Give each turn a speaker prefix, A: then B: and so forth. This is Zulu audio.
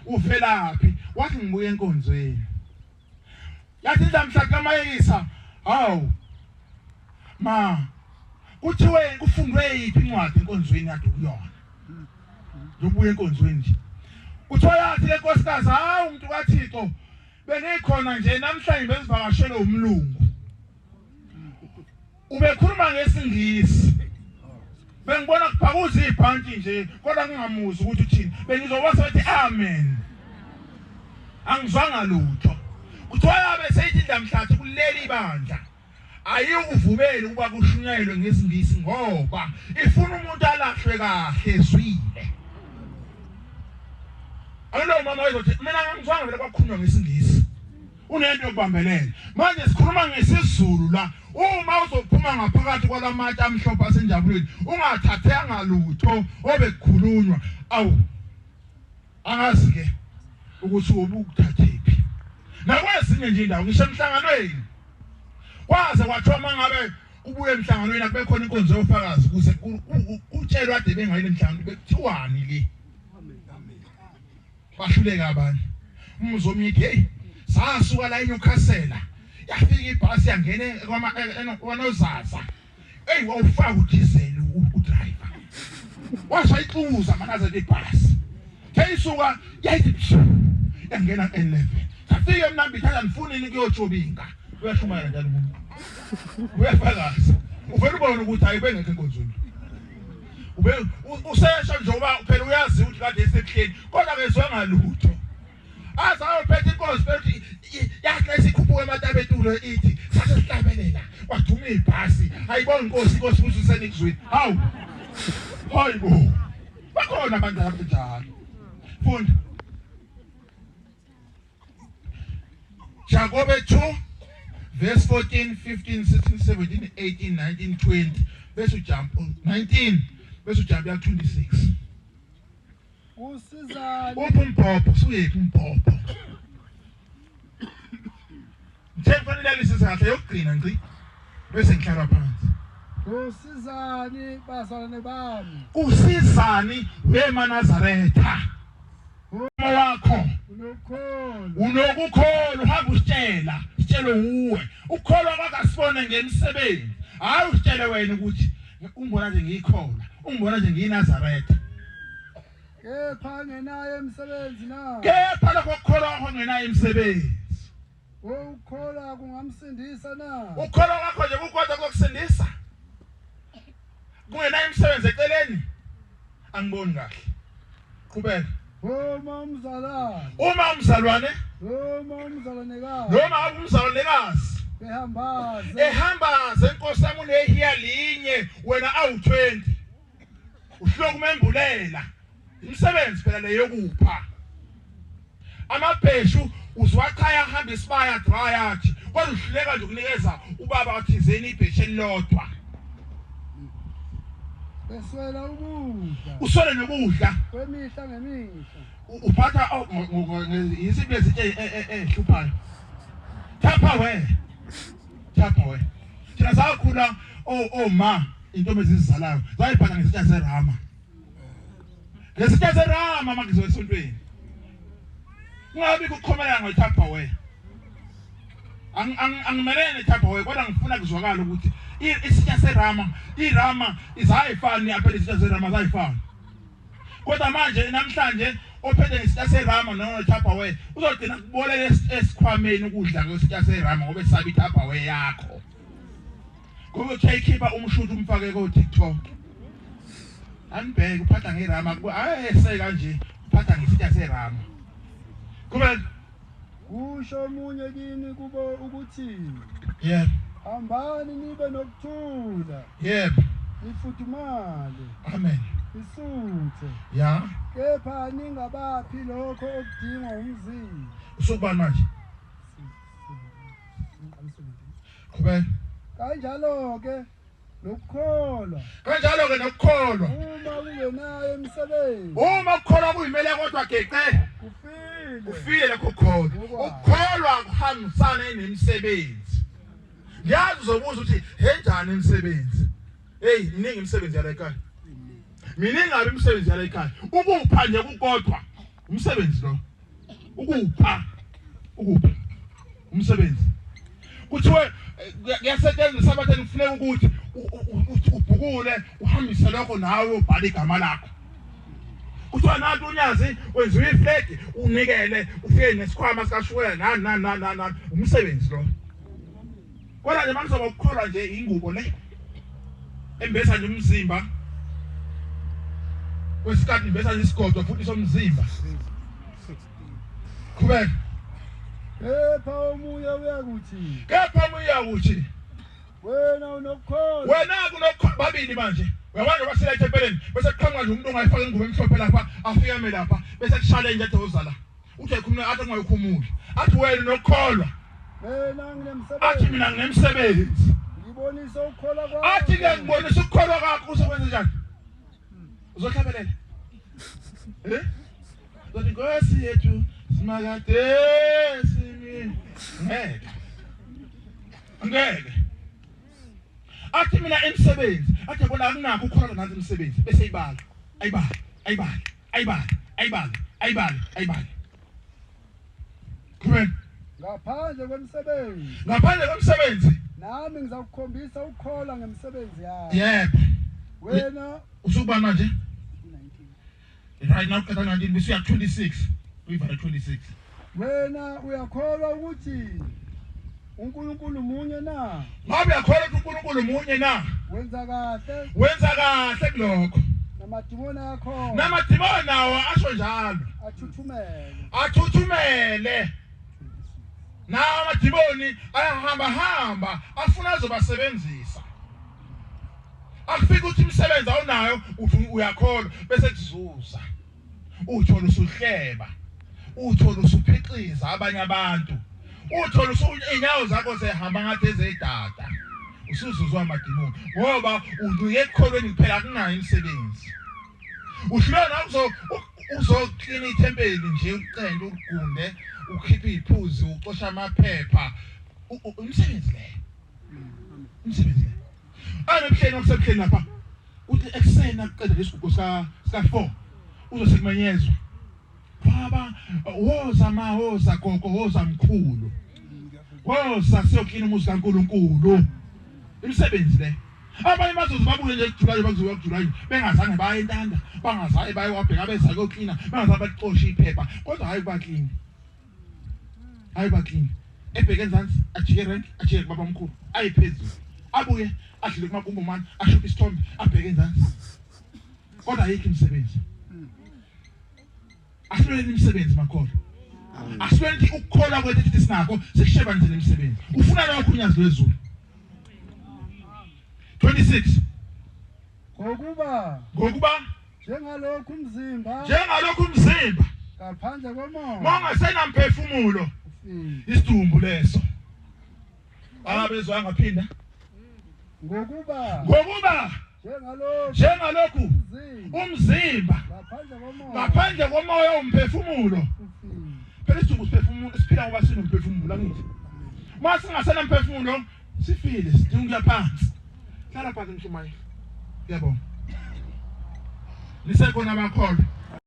A: Uvelaphi? Wathi ngibuya enkonzweni. Yathi indlamhlathi kaMayekisa, hawu ma kuthiwe kufundwe yiphi incwadi enkonzweni yade kuyona? Ngibuya enkonzweni nje. Kuthiwa yathi le nkosikazi, hawu umuntu kaThixo bengikhona nje namhlanje bezivakashele umlungu. Ubekhuluma ngesiNgisi. Bengibona kubhakuza ibhanti nje kodwa ngingamuzi ukuthi uthini. Bengizoba sethi amen. Angizwanga lutho. Kuthiwa yabe seyithi indlamhlathi kuleli bandla. Ayikuvumeli ukuba kushunyayelwe ngesiNgisi ngoba ifuna umuntu alahlwe kahle ezwile. Alo mama wayezothi mina ngangizwanga vele kwakhulunywa ngesiNgisi. Unento yokubambelela. Manje sikhuluma ngesiZulu la. Uma uzophuma ngaphakathi kwalamatshe amhlophe asenjabulweni, ungathathanga lutho obekukhulunywa. Awu. Angazi ke ukuthi ubukuthathephi. Nakwezinye nje indawo ngisho emhlanganweni. Kwaze kwathiwa mangabe ubuye emhlanganweni akube khona inkonzo yofakazi ukuze kutshelwe ade bengayile emhlanganweni bekuthiwani le. Bahluleka abanye. Umuzi omunye ithi hey sasuka la eNewcastle yafika ibhasi yangena kwanozaza. Hey wawufaka udiesel udriver. Washa ixuza manaza ibhasi. Seyisuka yayithi pshu yangena N11. Safika eMnambithi angifuni ukuyotshobinga. Uyashumayela njalo umuntu. Uyafakaza. Uvela ubone ukuthi hayi bengekho enkonzweni. Ube usesho njengoba phela uyazi ukuthi kade esebuhleni kodwa kezwanga lutho. Aze ayophetha inkosi bethi yahle isikhuphuka ematabetule ithi sase sihlabelela kwaduma ibhasi ayibonga inkosi inkosi futhi usenikuzwini. Hawu. Hayibo. Bakhona abantu abanjalo. Funda. Jakobe 2 verse 14 15 16 17 18 19 20 bese ujump 19 bese ujump ya 26.
B: Usizani?
A: Uphi umbhobho? Suyephi umbhobho? Ngithe kufanele alisise kahle yokugcina ngci bese ngihlala phansi.
B: Kusizani bazalwane bami?
A: Kusizani wemaNazaretha? Uma wakho
B: Unokukholwa.
A: Unokukholwa uhamba usitshela, sitshelwe wuwe. Ukukholwa kwakho asibone ngemisebenzi. Hayi usitshele wena ukuthi ungibona nje ngiyikholwa, ungibona nje ngiyiNazaretha.
B: Kepha ngenayo imisebenzi na?
A: Kepha lokho kukholwa kwakho ngenayo imisebenzi.
B: Ukukholwa kungamsindisa na?
A: Ukukholwa kwakho nje kukodwa kokusindisa. Kungenayo imisebenzi eceleni. Angiboni kahle. Qhubeka.
B: Uma umzalwane.
A: Uma umzalwane.
B: Noma umzalwanekazi.
A: Noma umzalwanekazi.
B: Ehambaze.
A: Ehambaze inkosi yami unehiya linye wena awu 20. Uhluleka ukumembulela. Imisebenzi phela le yokupha. Amabheshu uzwachaya ahamba isibaya dry athi kodwa uhluleka nje ukunikeza ubaba wathizeni ibheshu elilodwa.
B: Beswela ukudla.
A: Uswele nokudla.
B: Kwemihla ngemihla.
A: Uphatha oh, yisiphi lezitshe ezihluphayo. Tupperware. Tupperware. Thina sakhula oma intombi ezizalayo zayiphatha ngesitsha serama. Ngesitsha serama mangizoya esontweni. Kungabi kukhomela nge-Tupperware. Angimelene ne-Tupperware kodwa ngifuna kuzwakala ukuthi isitsha serama, irama izayifani aphela isitsha serama zayifani. Kodwa manje namhlanje ophethe ngesitsha serama noma Tupperware uzogcina kubolela esikhwameni ukudla kwesitsha serama ngoba esaba i-Tupperware yakho. Ngoba uthe ikhipha umshuthi umfake ko TikTok. Anibheke uphatha ngerama ayese kanje uphatha ngesitsha serama. Kube
B: kusho omunye kini kubo ukuthi
A: yebo
B: hambani nibe nokuthula
A: yebo
B: nifudumale
A: amen
B: isuthe
A: ya
B: kepha ningabaphi lokho okudingwa umzimba
A: usukubani manje Qhubeka.
B: Kanjalo ke nokukholwa.
A: Kanjalo ke nokukholwa.
B: Uma kungenayo imisebenzi.
A: Uma ukukholwa kuyimele kodwa geqe.
B: Kufile.
A: Kufile lokho kukholwa. Ukukholwa kuhambisana nemisebenzi. Ngiyazi uzobuza ukuthi henjani imisebenzi. Hey, miningi imisebenzi yala ekhaya. Miningi kabi imisebenzi yala ekhaya. Ukupha nje kukodwa umsebenzi lo. Ukupha, ukupha umsebenzi. Kuthiwe kuyasetshenziswa esabatheni, kufuneka ukuthi ubhukule uhambise lokho nawe ubhale igama lakho. Kuthiwa nanti unyazi wenziwa iflegi unikele ufike nesikhwama sikashukela nani nani nani nani, umsebenzi lo. Kodwa nje makuzoba ukukholwa nje ingubo le embesa nje umzimba kwesikhathi imbesa nje isigodo futhi somzimba. Qhubeka.
B: Kepha omunye uyakuthi,
A: Kepha omunye uyakuthi,
B: wena unokukholwa,
A: wena kunokukholwa. Babili manje uyabona basela ethempelini bese kuqhamuka nje umuntu ongayifaka ingubo emhlophe lapha afike ame lapha bese kushale nje edoza la uthi ayikhumule athi ungayikhumuli athi wena unokukholwa,
B: mina nginemsebenzi,
A: athi mina nginemsebenzi,
B: ngibonise ukukholwa kwakho,
A: athi ke ngibonise ukukholwa kwakho. Uzokwenza njani? Uzohlabelela eh uzothi Nkosi yethu simakade simi. Ngeke, ngeke. Athi mina imisebenzi, athi yabona akunakho ukukholwa nansi imisebenzi, bese ibala ayibala ayibala ayibala ayibala ayibala ayibala. Qhubeka.
B: Ngaphandle kwemisebenzi,
A: ngaphandle komsebenzi,
B: nami ngizakukhombisa ukukholwa ngemisebenzi yami.
A: Yebo.
B: Wena
A: usukuba manje right now qeda 19 bese uya 26, uyivala 26.
B: Wena uyakholwa ukuthi uNkulunkulu munye na?
A: Ngabe uyakholwa ukuthi uNkulunkulu munye na?
B: Wenza kahle.
A: Wenza kahle kulokho.
B: Namadimoni akho,
A: namadimoni nawo asho njalo,
B: athuthumele.
A: Athuthumele. Nawo amadimoni ayahamba hamba afuna azobasebenzisa. Akufika ukuthi imisebenzi awunayo uthi uyakholwa bese kuzuza. Uthola usuhleba, uthola usuphixiza abanye abantu, uthola inyawo zakho sehamba ngathi ezedada, usuzuzwa amadimoni ngoba uncike ekukholweni kuphela, akunayo imisebenzi. Uhlulwa na uzoklina ithempeli nje, ucente, ugunde, ukhiphe iphuzi, ucosha amaphepha, umsebenzi leyo, umsebenzi leyo. Anebuhleni okusebuhleni lapha uthi ekuseni akuqeda lesigugu sika 4 uzose kumenyezwa, baba woza ma, woza gogo, woza mkhulu, woza siyoklina umuzi kaNkuluNkulu. Imisebenzi le. Abanye bazoze babuye nje kuJulayi, bazobuya kuJulayi bengazange baye entanda, bangazange baye wabheka beza kuyoklina, bangazange baxoshe iphepha, kodwa hayi kubaklina, hayi baklina. Ebheke enzansi, ajike rank, ajike kubaba omkhulu, aye phezulu, abuye adlule kumagumbumane, ashuphe isithombe, abheke enzansi, kodwa ayikho imisebenzi. Asilweni imisebenzi makholo, asilweni ukukholwa kwethu ethi sinakho sikushebanise nemisebenzi. Ufuna lokho unyazi lwezulu. 26.
B: Ngokuba,
A: ngokuba
B: njengalokhu umzimba,
A: njengalokhu umzimba
B: ngaphandle komoya
A: mongasenamphefumulo
B: ufile.
A: Isidumbu leso. Abezwanga, phinda.
B: Ngokuba,
A: ngokuba
B: njengalokhu
A: njengalokhu
B: umzimba
A: umzimba
B: ngaphandle komoya
A: ngaphandle komoya umphefumulo
B: ufile.
A: Phela isidumbu siphefumulo, siphila ngoba sinomphefumulo, angithi? Uma singasenamphefumulo sifile, sidinga ukuya phansi. Hlala phansi mshumayeli. Ngiyabonga. Nisekhona abakholwa?